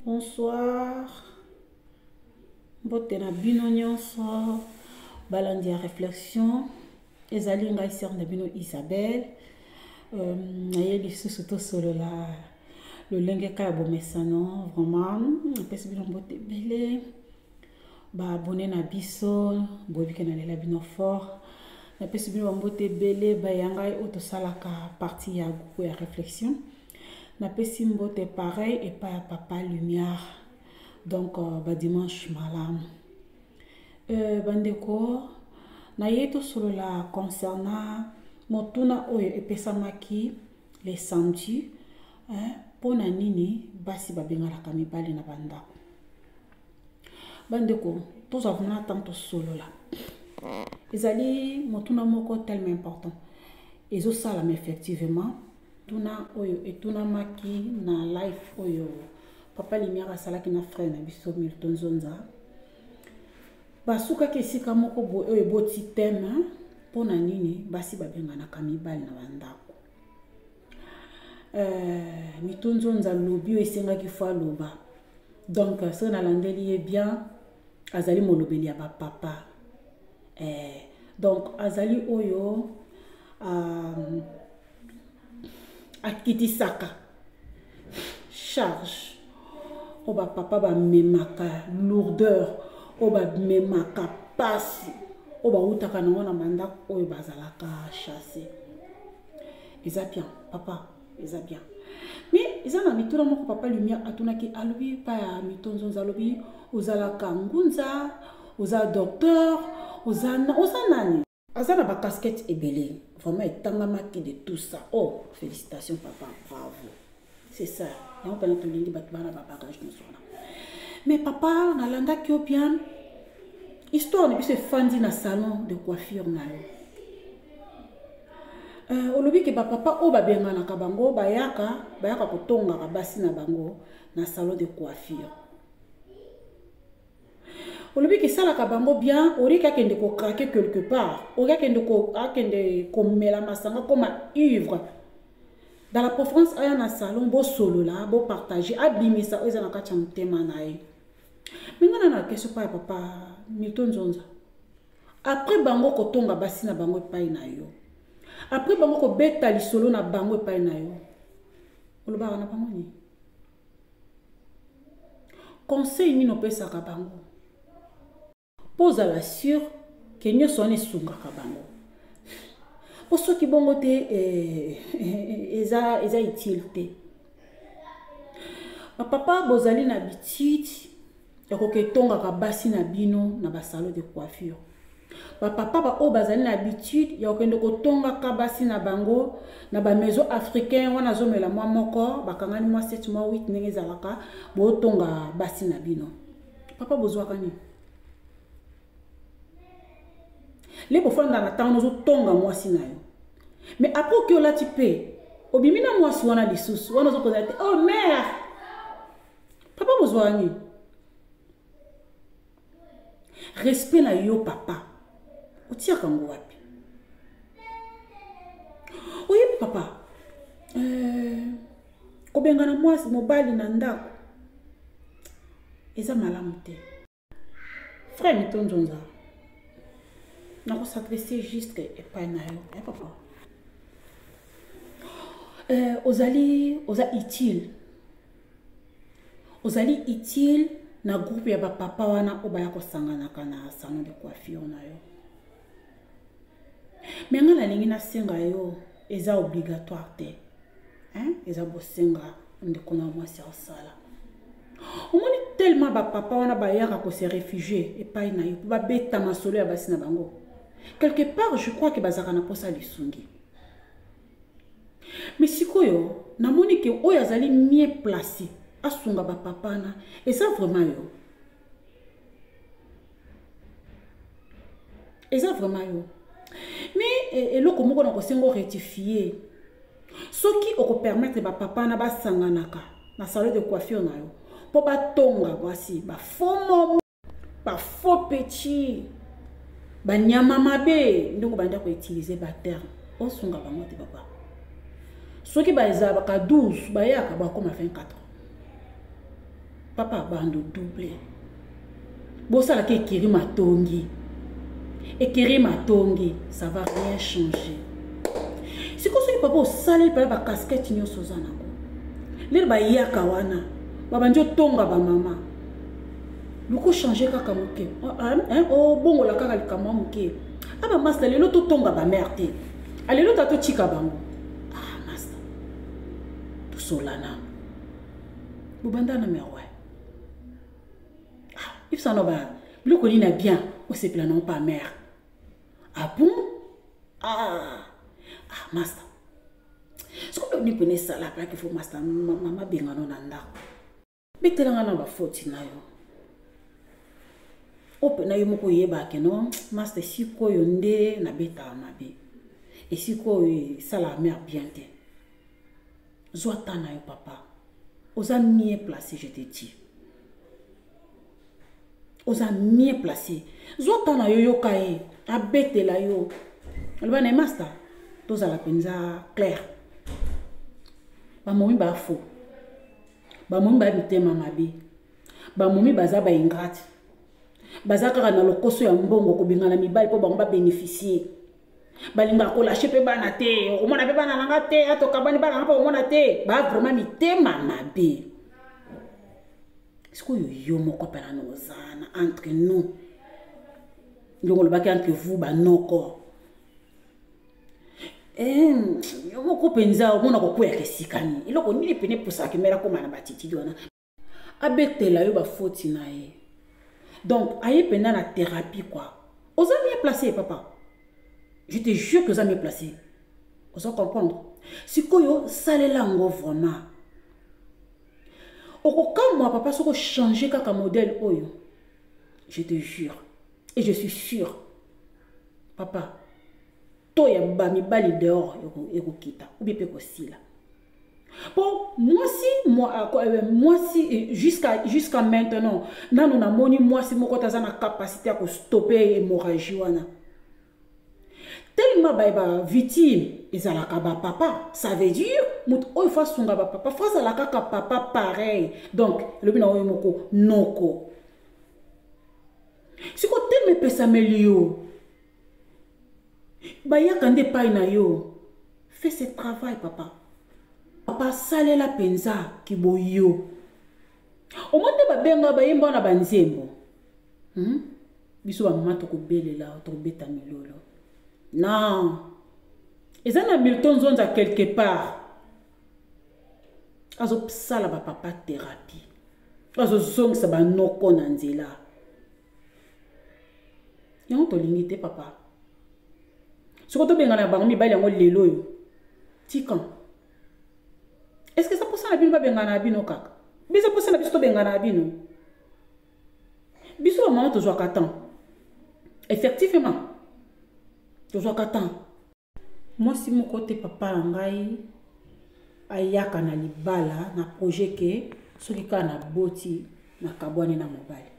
Bonsoir. Mbote na bino nyonso balandi ya réflexion ezali ngai sœur na bino Isabelle euh, naye lisusu tosolola lolenge kaka ya bomesano vraiment napesi bino mbote ebele baabone na biso boyebi ke nalela bino fort napesi bino bambote ebele baya ngai oyo tosalaka partie ya groupe ya réflexion napesi mbote pareil epai ya papa lumière donc euh, badimanche malamu euh, bandeko naye tosolola concernant motuna oyo epesamaki le samedi mpo na nini basi babenganaka mibali na bandako bandeko tozwa vraiment ntango tosolola ezali motuna moko tellement important ezosalama effectivement tuna oyo etunamaki na life oyo papa lumière asalaki na frère na biso milton nzonza basukaki esika moko boye oyo eboti teme mpo na nini basi babenganaka mibali na bandako euh, mito nzonza alobi oyo esengaki fo aloba donc soki nalandeli ye bien azali molobeli ya bapapa eh, donc azali oyo euh, akitisaka charge oyo bapapa bamemaka lourdeur oyo bamemaka mpasi oyo bawutaka nango na bandako oyo bazalaka chasse eza bien papa eza bien mais eza na mituna moko papa lumière atunaki alobi epai ya mitonzonza alobi ozalaka ngunza oza docteur oza, oza nani aza na bacasquette ebele vraiment etangamaki de tout ça oh félicitations papa bravo c'est ça yango mpena tolingi bato bana babagage nyonso wana mais papa nalandaki yo bien histoire na biso efandi na salon de coiffure na yo euh, olobi ke bapapa oyo babenganaka bango bayaka bayaka kotongaka basi na bango na salon de coiffure olobi ke esalaka bango bien oriki akende kokrake quelque part oriki akende akende komela masanga koma ivre dans la préférence aya na salon bosolola bopartage abimisa oyo eza na kati ya motema na ye me ngai na na question pa ya papa mito nzonza après bango kotonga basi na bango epai na yo après bango kobeta lisolo na bango epai na yo olobaka na bango nini conseil nini opesaka bango mpo ozala sur ke nyonso wana esungaka bango mpo soki bongo te eh, eh, eza, eza utile te bapapa bozali na habitude ya koketongaka basi na bino na basalon de coiffure bapapa baoyo bazali na habitude ya kokende kotongaka basi na bango na bamaison africain wana azomela mwa moko bakangani mwa 7 mwa 8 ndenge ezalaka botonga basi na bino papa bozwaka nini le bofanda na ntango ozotonga mwasi na yo mais après oki olati mpe obimi na mwasi wana lisusu wana ozokozala te oh mare papa bozwaka nini respect na yo papa otiaka yango wapi oyebi papa euh, kobengana mwasi mobali na ndako eza malamu te frère mitonzonza nakosadresse juste epai na yo ya papa euh, ozali oza utile ozali utile na groupe ya bapapa wana oyo baya kosanganaka na salon de coiffure na yo me ngai nalingi nasenga yo eza obligatoire te hein? eza bosenga ndeko na mwasi osala omoni tellement bapapa wana bayaka kose réfugie epai na yo mpo babeta masolo ya basi na bango quelque part je crois ke bazalaka na mposa lisungi Mais sikoyo namoni ke oyo azali mieux placé asunga ba papa na eza vraiment yo eza vraiment yo mais eh, eloko moko na kosenga rectifier soki okopermettre bapapa na basanganaka na salon de coiffure na yo mpo batonga mwasi bafomo ba faux petit banyama mabe ndenge obanda koutilize baterme osunga bango te papa soki bazalaka 12 bayaka bakoma 24 Papa bando double. Bosalaka ekiri matongi. Ekiri matongi, ça va rien changer. Sikoyo soki papa osaleli pala ba casquette nyonso oza nango. Lelo bayaka wana babandi otonga ba mama. Luko changer kaka moke. Obongola kaka likambo ya moke. Aba master lelo totonga ba mère te. Alelo ta totika bango. Ah master. Tosolana. Bobanda na mère ouais. Ah, ifsa no ba biloko nini ya bien osepela nango pa mère. Ah bon? Ah, ah master. Sikoyo nini pene esala plaki fo master mama bengano na ndako. Betela nga na bafoti na yo. Oyo na yo moko oyebaka ke non master sikoyo nde nabetaka mabe. Esika oyo esalaka mère bien te. Zwa temps na yo papa. Oza mieux placé, je te dis. Oza mieux placé. Zwa temps na yo yoka ye, abetela yo. Aloba na ye master, tozala mpenza clair. Bamomi ba faux. Bamomi ba mitema mabe. Bamomi baza ba ingrate. Baza kaka na lokoso ya mbongo kobengana mibali mpo bango ba bénéficier. Balingaka kolashe mpe bana te, okomona mpe bana nanga te, atokabani bana nanga mpe okomona te, ba vraiment mitema mabe. Sikoyo yo moko mpe nano oza na entre nous, ndenge olobaki entre vous banoko, yo moko mpenza omona kokweyaka esika nini, eloko nini pene epusaka mera koma na batitidi wana, abetela yo bafoti na ye. Donc aye mpenza na thérapie quoi. Oza mieux placé papa, je te jure que oza mieux placé, oza comprendre. Sikoyo salela yango vraiment, okokamwa papa soki ochange kaka modèle oyo, je te jure et je suis sûr papa, to ya ba mibali dehors ekokita ou bien pe kosila. Po mwasi, mwasi jusqu'à maintenant nanu namoni mwasi moko te aza na capacité ya kostopper hémorragie wana. Tellement ba ba victime ezalaka ba papa, ça veut dire moto oyo fa sunga ba papa, fa azala kaka papa pareil. Donc lobi na oyo moko noko. Siko teme epesameli yo, bayaka nde epai na yo. Fais ce travail papa. Papa salela penza kiboyo. Omoni nde babenga bayemba wana banzembo. Biso ba mama tokobelela, tokobeta milolo. Non. Eza na Milton Nzonza quelque part. Azosala ba papa thérapie. Azozongisa ba noko na nzela. Yango tolingi te papa. Soko tobengana bango mibali yango lelo oyo. Tikan. Est-ce que ça posa na bino babengana na bino kaka? Biso posa na biso tobengana na bino. Biso ba mama tozwaka temps. Effectivement. Tozwaka temps. Mwasi moko te papa na ngai ayaka na libala na projet ke soki kaka na boti na kabwani na mobali.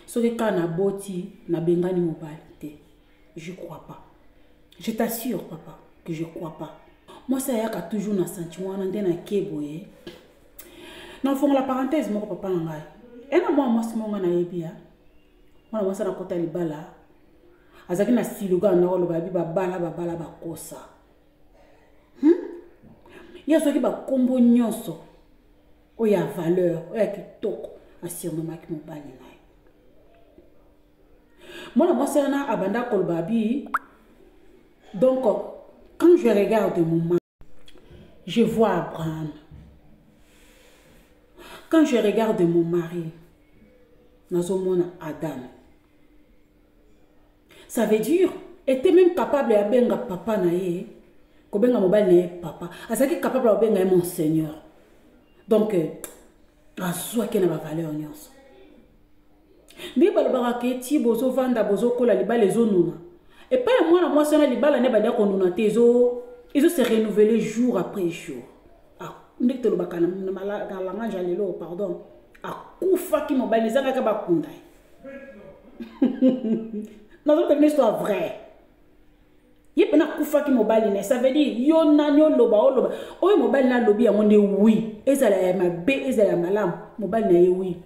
Soki kaka na boti na bengani mobali te. Je crois pas. Je t'assure papa que je crois pas. Mwasi ayaka toujours na sentiment wana nde na keboye. Na fongola parenthèse moko papa na ngai. Ena mwa mwasi moko nga nayebi ya. Mwana mwasi na kota libala. Azaki na siluga na oloba bi babala babala bakosa. Ye soki bakombo nyonso oyo ya valeur, oyo ya kitoko, asirnomaki mobali na ye. Mwana mwasi wana abanda koloba bi, donc quand je regarde mon mari, je vois Abraham. Quand je regarde mon mari, nazomona Adam. Ça veut dire, était même capable ya benga papa na ye, kobenga mobali na ye papa. Azalaki capable ya kobenga ye mon Seigneur. Donc, azwaki na ba valeur nyonso. Nde balobaka ke ti bozovanda, bozokola, libala ezonuna. Epai ya mwana mwasi wana libala nde banda konuna te, ezo se renouveler jour après jour. Ah, nde tolobaka na langage ya lelo, pardon. Akufaki mobali, eza kaka bakunda ye. Nazoloba bino histoire vraie. Ye mpe nakufaki mobali na ye, ça veut dire yo nani oloba, oloba. Oyo mobali na alobi yango nde oui, ezala ya mabe, ezala ya malamu, mobali na ye oui.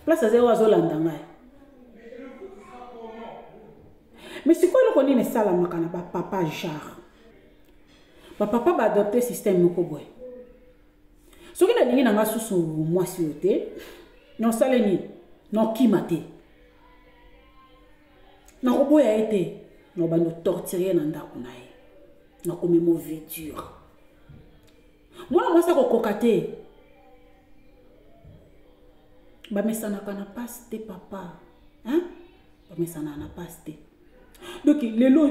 Place aza oyo azolanda ngai. Mais sikoyo eloko nini esalamaka na bapapa genre? Bapapa baadopte système moko boye. Soki nalingi na ngai susu mwasi oyo te, nosale nini? Nokima te. Nakoboya ye te. Nobanda torturer ye na ndako na ye. Nakomi mo vie dure. Mwana mwasi akokoka te. Bamesanaka na pasi te papa. Hein? Bamesanaka na pasi te. Donc lelo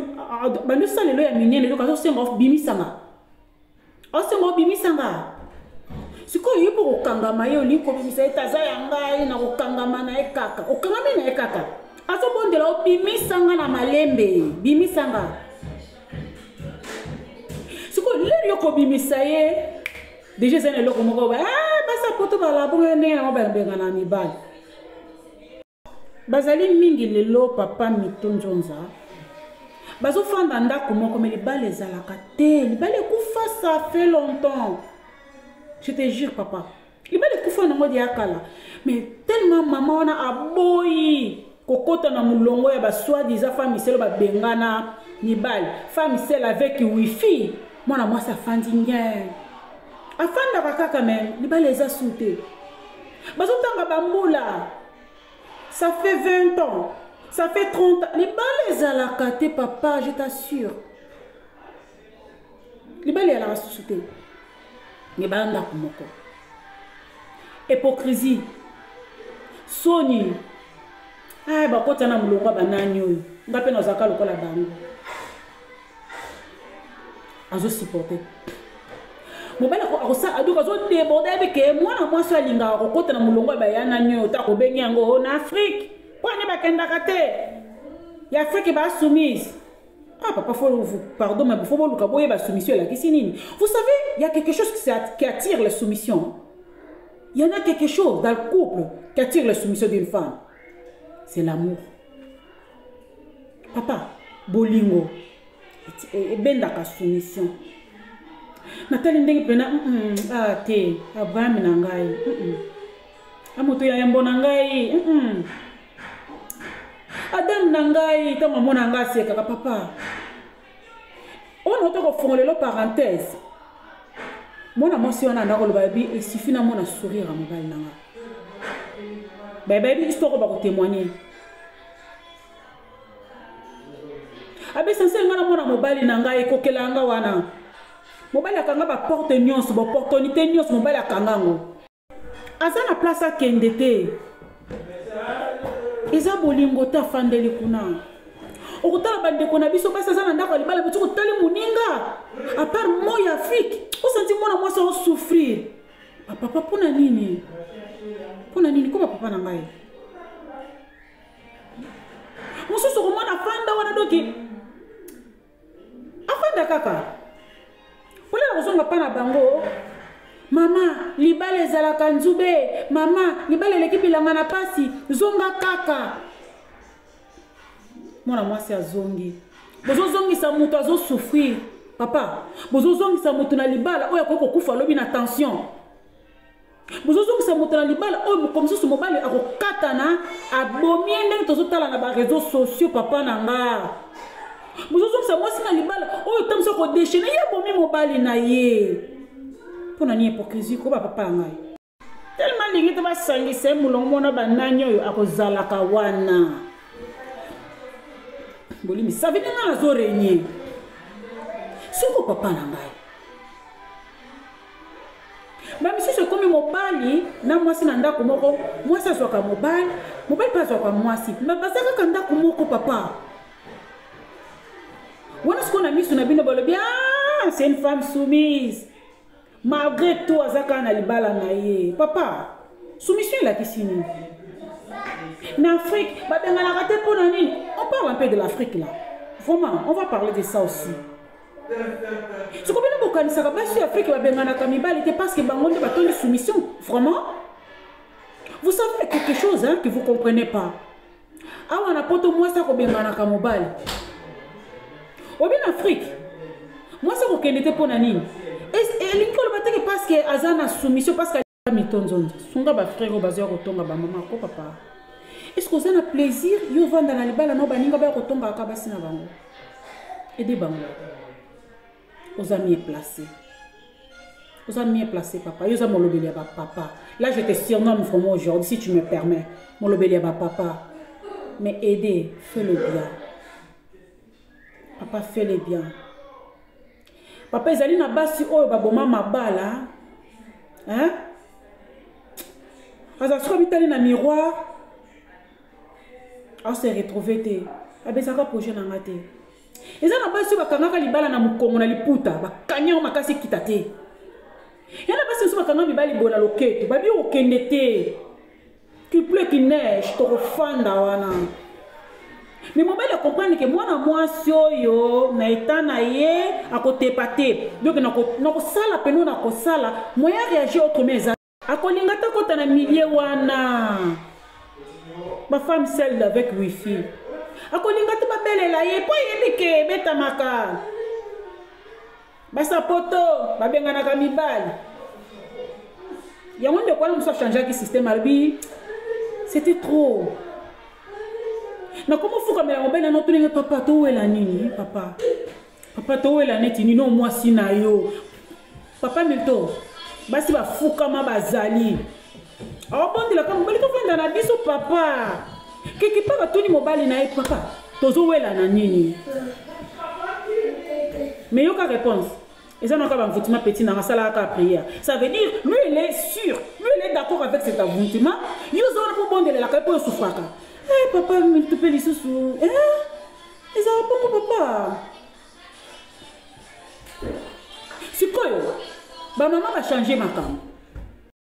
bando sala lelo ya minene donc azosenga obimisanga. Osenga obimisanga. Sikoyo ye mpo kokangama ye olingi kobimisa ye te aza ya ngai na kokangama na ye kaka. Okangami na ye kaka. Azobondela obimisanga na malembe. Bimisanga. Sikoyo lelo yo kobimisa ye deja eza na eloko moko ba basi ya poto balabonga ndenge yango babengana na mibali. Bazali mingi lelo papa Mito Nzonza bazofanda ndako moko me libala ezalaka te, libala ekufa ça fait longtemps, je te jure papa, libala ekufa nango deya kala, mais tellement mama wana aboyi kokota na molongo ya ba soi-disant femme seule babengana mibali, femme seule avec wifi, mwana mwasi afandi ngien, afandaka kaka me libala eza su te, bazotanga bambula. Ça fait 20 ans, ça fait 30 ans. Libala ezalaka te papa, je t'assure. Libala ezalaka susu te. Mais bala ndako moko. Hypocrisie. Soni. Ah, bakota na mulongo banani oyo. Nga pe nazalaka lokola bango. Azo supporter. Mobali akosa adoka azodeborde ayebi ke mwana mwasi alingaka kokota na molongo ya bayana nio ta kobengi yango na Afrique mpo ani bakendaka te ya Afrique basoumise. Ah papa, faut vous pardon, mais faut boluka boyeba soumission elakisi nini. Vous savez, il y a quelque chose qui attire la soumission. Il y en a quelque chose dans le couple qui attire la soumission d'une femme. C'est l'amour. Papa, bolingo ebendaka soumission. Natali ndenge pena, ah te, Abraham na ngai. Amoto ya yambo na ngai. Adam na ngai, ntango amona ngai asekaka papa. Oyo naoto kofongola lelo parenthèse. Mwana mwasi wana andako loba bi il suffit na mona sourire ya mobali na ngai. Bayebi histoire oyo bakotémoigner. Abe sincère nga na mona mobali na ngai ekokela nga wana. Mobali akanga ba porte nyonso, ba opportunité nyonso mobali akanga yango. Aza na place akende te. Eza bolingo te afandeli kuna. Okotala bandeko na biso basi aza na ndako ya libala boti kotali moninga. À part moi ya Afrique, osanti mwana mwasi azo souffrir. Ba papa pona nini? Pona nini ko ba papa na ngai? Mosusu okomona afanda wana doki afanda kaka mpona na kozonga mpa na bango. Mama, libala ezalaka nzube. Mama, libala eleki bilanga na pasi. Zonga kaka. Mwana mwasi azongi. Bozozongisa moto azosouffrir. Papa, bozozongisa moto na libala oyo akoki kokufa lobi na tension. Bozozongisa moto na libala oyo moko mosusu mobali akokatana abomi ye ndenge tozotala na ba réseaux sociaux papa na nga. Bozozongisa mwasi na libala oyo ntango mosusu akodéchaîner ye abomi mobali na ye. Mpona nini hypocrisie koba papa na ngai? Tellement lingi te basangisa ye molongo mona banani oyo akozalaka wana. Bolimi, ça veut dire nga nazo régner. Soko papa na ngai. Ba misusu ekomi mobali na mwasi na ndako moko, mwasi azwaka mobali, mobali mpe azwaka mwasi. Mais baza kaka ndako moko papa. Wana sikoyo na misu na bino balobi, ah, c'est une femme soumise. Malgré tout aza kaka na libala na ye. Papa, soumission elakisi nini? Na Afrique, babenganaka te mpona nini? On parle un peu de l'Afrique là. Vraiment, on va parler de ça aussi. Siko bino bokanisaka basi ya Afrique babenganaka mibali te parce que bango nde batondi soumission. Vraiment? Vous savez quelque chose, hein, que vous comprenez pas. Awa na poto mwasi akobenganaka mobali. Obi na Afrique, mwasi akokende te mpona nini? Elingi koloba te ke parce que aza na soumission, parce que Mito Nzonza, sunga bafrère oyo bazoya kotonga bamama ko. Papa, est ce que oza na plaisir yo ovanda na libala na baninga baya kotongaka basi na bango? Aide bango, oza mieux placé, oza mieux placé, papa. Yo oza molobeli ya bapapa. Là, je te surnomme vraiment aujourd'hui, si tu me permets, molobeli ya bapapa. Mais aider, fais le bien, papa, fais le bien, papa. Ezali na basi oyo baboma mabala, hein? Aza soki abitali na miroir, ase retrouve te, abesaka projet na nga te. Eza na basi oyo bakangaka libala na mokongo na liputa, bakangi yango makasi, ekita te. Ya na basi mosusu bakanga mibali boye na loketo, babi okende te, qu'il pleut, qu'il neige, tokofanda wana. Mais mobali acomprendre ke mwana mwasi oyo na eta na ye akotepa te, donc nakosala pene, nakosala moyen réagir autrement. Eza akolinga te akota na milieu wana, bafemme seule avec wifi, akolinga te babelela ye mpo ayebi ke ebetamaka. Basapoto babenganaka mibali yango. Ndeko wana mosu achangeaki système, alobi c'était trop, nakoma ofukamela mobali nano, toninge papa, towela nini papa, papa towela neti nini o mwasi na yo. Papa Milto, basi bafukama bazali aobondelaka mobali, tovanda na biso papa. Quelque part atuni mobali na ye, papa, tozowela na nini? Mais yoka réponse, eza naka bamvutima petit nanga asalaka kaka prière. Ça veut dire lui, il est sûr, lui, il est d'accord avec cet envoûtement. Yo oza wana mpo bondelelaka ye mpo osufraka. Eh, papa Milto mpe lisusu, eh, ezala bongo papa. Sikoyo bamama bachange makambo,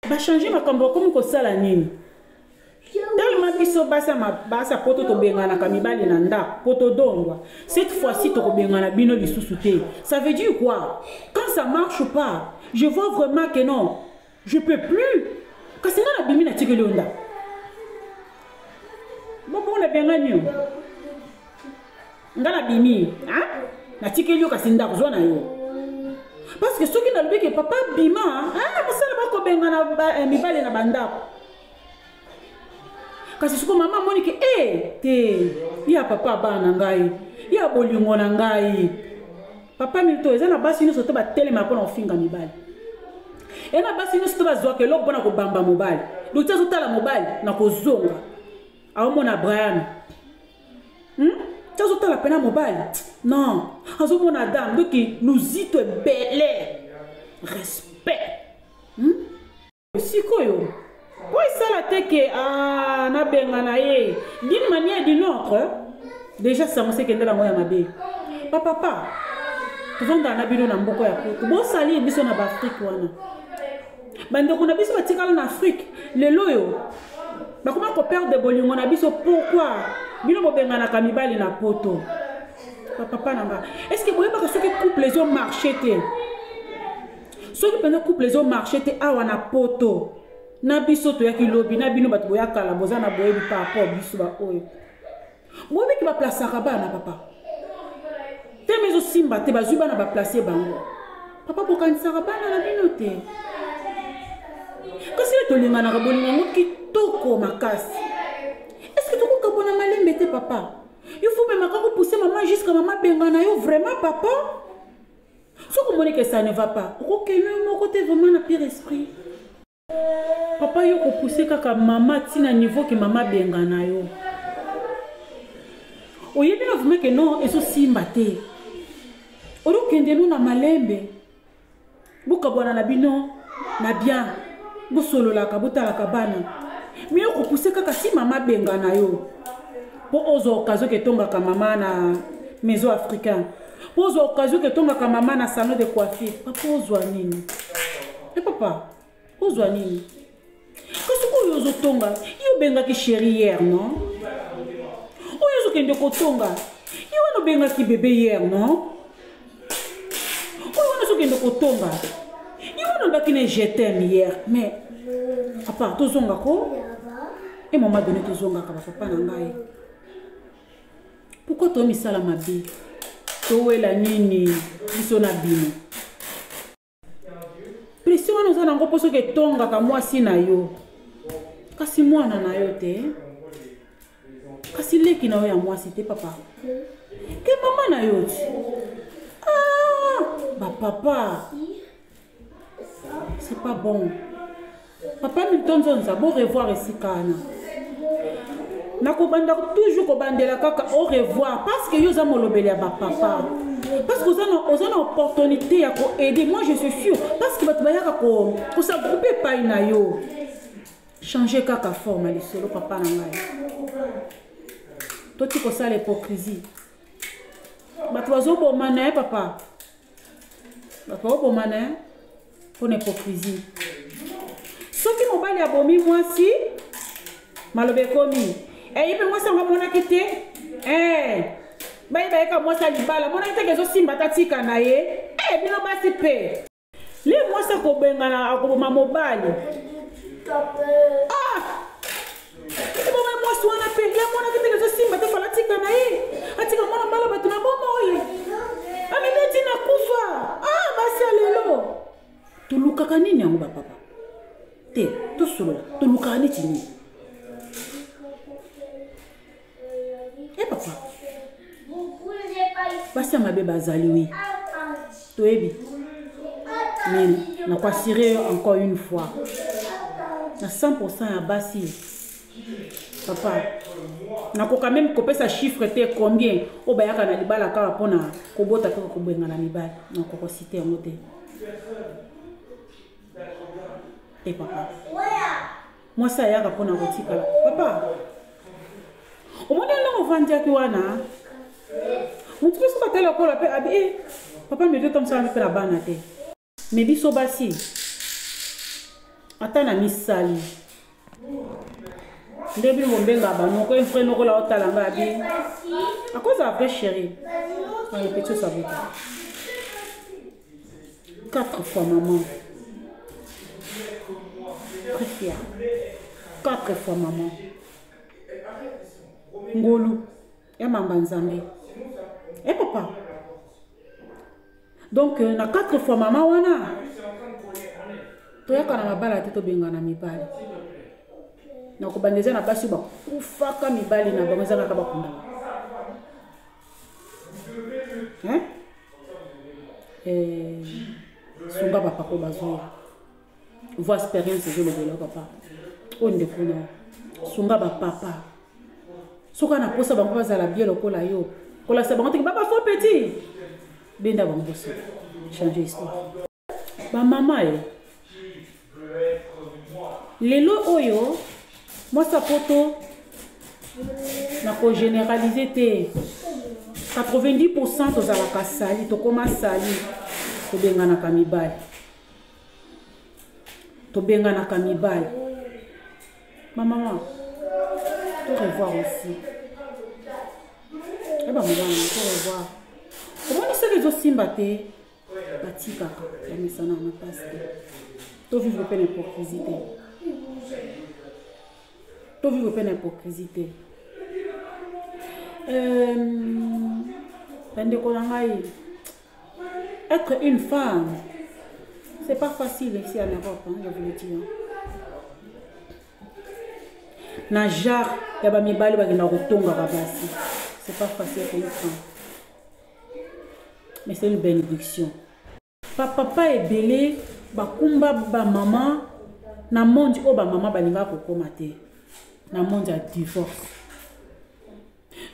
bachange makambo, bakomi kosala nini? Tellement biso basi basi poto tobenganaka mibali na ndako po todongwa. Cette fois-ci tokobengana bino lisusu te. Ça veut dire quoi? Quand ça marche pas, je vois vraiment que non, je peux plus, kasi nga nabimi, natikeli yo ndako bongo nabengani yo, nga nabimi, natikeli yo kasi ndako, zwa na yo. Parce que soki nalobi ke papa bima, mosala bakobengana mibale na bandako. Kasi siko mama amoni ke e te, ya papa, bana na ngai, ya bolingo na ngai, papa Milto. Eza na basi nyonso to batelema mpona kofinga mibali, e na basi nyonso to bazwaka eloko mpona kobamba mobali. Donc ti azotala mobali na kozonga, aomona Abraham, Ti azotala mpena mobali, non, azomona Adam. Donc luzito ebele, respect, Sikoyo po esala te ke ah, nabenga na ye d'une manière d'une autre, déjà sango se ekendela yango ya mabe. Bapapa, tovandaka na bino na mboka ya poto, bosali biso na baAfrike wana. Bandeko na biso batikala na Afrike lelo oyo bakoma koperdre bolingo na biso. Pourquoi bino bobenganaka mibali na poto? Bapapa na nga, est ce que boyebaka soki couple ezomarche te, soki mpenza couple ezomarche te awa na poto na biso toyaki lobi na bino, bato boya kala, boza na boyebi par rapport biso baoyo boyebiki baplasaka bana, papa, teme ezosimba te, bazwi bana, baplace bango. Papa, bokanisaka bana na bino te. Kasi ye tolinganaka, bolingo yango kitoko makasi. Est ce que tokokabona malembe te, papa? Yo faut memaka kopousse mama jusqu'à mama benga na yo vraiment. Papa, soki omoni ke ça ne va pas, okokende moko te vraiment na pire esprit. Papa, yo kopousse kaka mama ntina niveau ke mama benga na yo, oyebi na vraiment ke non, ezosimba te. Olokende no na malembe, bokabwana na bino na bien, bosololaka, botalaka bana. Mais yo kopousse kaka si mama benga na yo mpo ozwa occasion ke etongaka mama na maison africain, mpo ozwa occasion ke etongaka mama na salon de coiffure. Papa, ozwa nini? E papa, ozwa nini? Kasi oyo ozotonga, yo obengaki chéri hier, non? Oyo ozokende kotonga, ye wana obengaki bébé hier, non? Oyo wana ozokende kotonga, ye wana olobaki na je t'aime hier. Mais papa, tozonga ko e moment donné, tozongaka. Bapapa na ngai, pourquoi tomisala mabe? Towela nini biso na bino? Pression. wana oza nango mpo soki etongaka mwasi na yo kasi mwana na yo te kasi leki na yo ya mwasi te papa ke mama na yo ti ah, bapapa c'est pas bon papa milton nzonza bo revoir esika wana nakobanda toujours kobandela kaka au revoir parce que yo oza molobeli ya bapapa parce que oza na opportunité ya koaider. Moi, je suis sûr, parce que bato bayaka kosagroupe epai na yo. Change kaka forme ya lisolo, papa na ngai. Toti kosala hypocrisie, bato bazoboma na ye. Papa, bato bazoboma na ye mpona hypocrisie. Soki mobali abomi mwasi, maloba ekomi eyi mpe mwasi yango amonaki te. Eh, bayeba yeka mwasi ya libala amonaki teke ezosimba ta tika na ye. Eh, bino basi mpe le mwasi akobengana, akoboma mobali. Ah, eboma mwasi wana mpe ye amonaki teke ezosimba te, fala tika na ye, atika mwana mbala bato na bomoi, amemi ntina kufa. Ah, basi ya lelo tolukaka nini yango? Bapapa te, tosolola, tolukaka neti nini? E papa, basi ya mabe bazali, oui, toyebi, mais nakoassurer yo encore une fois, na 100 ya basi, papa, nakoka même kopesa chiffre te combien oyo bayaka na libala kaka mpona kobota mpe kobengana mibali. Nakoka citer yango te. E papa, mwasi ayaka mpona kotikala. Papa, omoni ndenge ovandiaki wana, motu mpe soki atali akola mpe abi e papa medi otambisaka mpe na bana te. Me biso basi, ata na misali nde bino bombengaka banoko. E vrai noko la otala nga abi akozala vrai chéri répétio sabuta quatre fois maman, très fier, quatre fois maman. Ngolu ya mamba Nzambe. E papa, donc na quatre fois mama wana, toyaka na mabala te, tobengana mibali. Na kobanda eza na basi oyo bakufaka mibali na bango, eza kaka bakundaka, hein? Eh, sunga bapapa bazoya voi expérience ezolobela papa oyo ndeko na sunga bapapa. Soki ana posa bango bazala bien lokola yo, kolakisa bango teke baba faux petit, benda bango boso, change histoire. Bamama ye lelo oyo, mwasi ya poto, nakogénéraliser te, 90 tozalaka sali, tokóma sali, tobenganaka mibali, tobenganaka mibali. Bamama, to revoir aussi. E bamama, to revoir. Omoni, soki ezosimba te, batikaka, bamesana na mpasi te. Tovivre mpe na hypocrisie te, tovivre mpe na hypocrisie te. Bandeko na ngai, être une femme, c'est pas facile ici en Europe, hein, je vous le dis, hein. Na genre ya bamibali bakenda kotongaka basi, c'est pas facile être une femme, mais c'est une bénédiction. Bapapa ebele bakumba bamama na monde oyo bamama balingaka kokóma te, na monde ya divorce.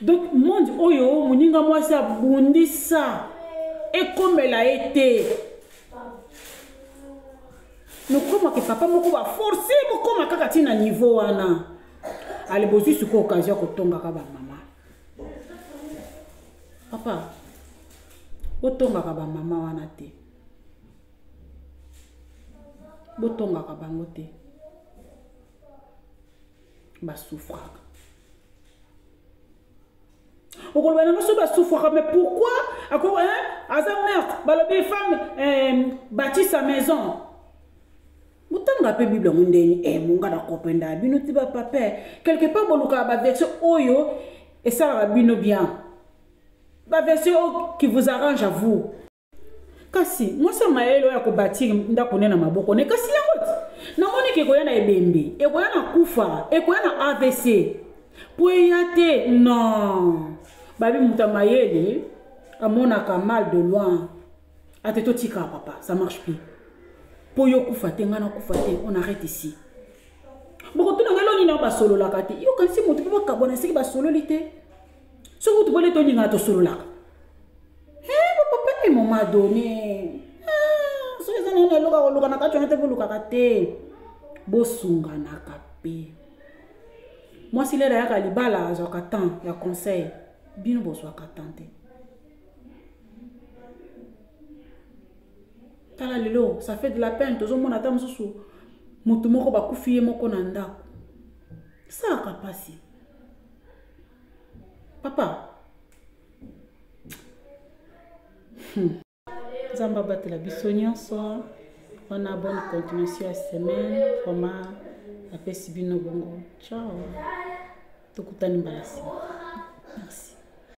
Donc monde oyo moninga mwasi abundisa ekomela ye te, nokomaka papa moko baforce bokóma kaka ntina niveau wana. Ale bozwi sikoyo occasion ya kotongaka bamama. Papa, botongaka bamama wana te, botongaka bango te, basouffraka. Okoloba nango so basouffraka, mais pourquoi ako, hein? Aza meurtre, balobi femme bâtit sa maison. Botanga mpe Bible yango ndeni e monga na kopenda bino ti bapapa. Quelque part bolukaka baversion oyo esalaka bino bien, baversion oyo qui vous arrange à vous. Kasi mwasi ya mayele oyo akobatire ndako ne na maboko ne, kasi yango ti namoni ke ekoya na ebembe, ekoya na kufa, ekoya na AVC po eya te. Non, babi moto ya mayele amonaka mal de loin. Ate totika papa, ça marche plus. Po yo kufa te, ngai nakufa te, on arrête ici. Bokotuna ngai eloni na basololaka te. Yo kanisi moto mpe bakabwana siki basololi te. Soki kutu bole tolingana tosololaka. Eh, papa, un moment donné. Ah, soki eza nano eloko ya koluka na kati wana te, bolukaka te. Bosunganaka mpe. Mwasi lelo ayaka libala azwaka temps ya conseil. Bino bozwaka temps te. Tala lelo, ça fait de la peine, tozomona ata mosusu motu moko bakufi ye moko na ndako. Esalaka mpasi. Papa. Nzambe abatela biso nyonso. Wana bonne continuation ya semaine. Vraiment napesi bino bongo. Ciao. Tokutani mbala nsima. Merci.